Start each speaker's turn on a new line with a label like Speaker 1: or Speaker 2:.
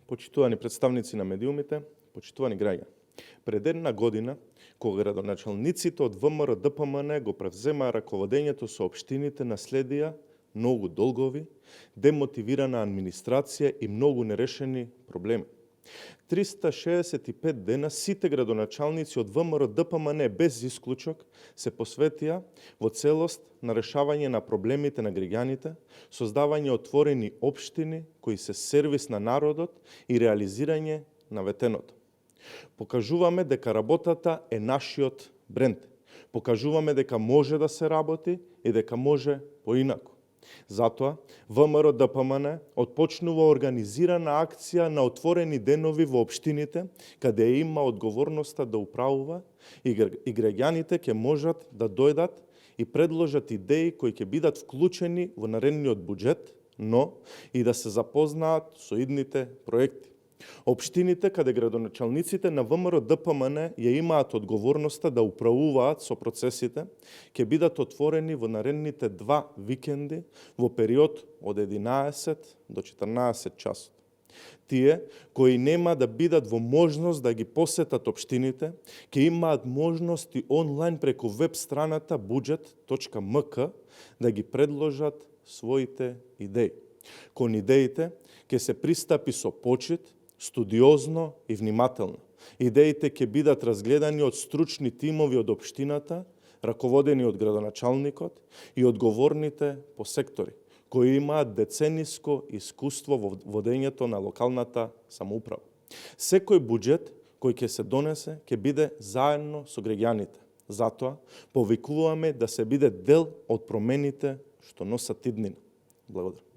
Speaker 1: Почитувани представници на медиумите, почитувани граѓани. Пред една година, кога градоначалниците од ВМРО ДПМН го превземаа раководењето со општините, наследија многу долгови, демотивирана администрација и многу нерешени проблеми. 365 дена сите градоначалници од ВМРО ДПМН без исклучок се посветија во целост на решавање на проблемите на граѓаните, создавање отворени општини кои се сервис на народот и реализирање на ветеното. Покажуваме дека работата е нашиот бренд. Покажуваме дека може да се работи и дека може поинаку. Затоа, ВМРО ДПМН отпочнува организирана акција на отворени денови во општините, каде има одговорноста да управува и граѓаните ќе можат да дојдат и предложат идеи кои ќе бидат вклучени во наредниот буџет, но и да се запознаат со идните проекти. Општините каде градоначалниците на ВМРО ДПМН ја имаат одговорноста да управуваат со процесите, ќе бидат отворени во наредните 2 викенди во период од 11 до 14 часот. Тие кои нема да бидат во можност да ги посетат општините, ќе имаат можности онлайн преку веб страната budget.mk да ги предложат своите идеи. Кон идеите ќе се пристапи со почит, студиозно и внимателно. Идеите ќе бидат разгледани од стручни тимови од општината, раководени од градоначалникот и одговорните по сектори, кои имаат децениско искуство во водењето на локалната самоуправа. Секој буџет кој ќе се донесе ќе биде заедно со граѓаните. Затоа повикуваме да се биде дел од промените што носат иднина. Благодарам.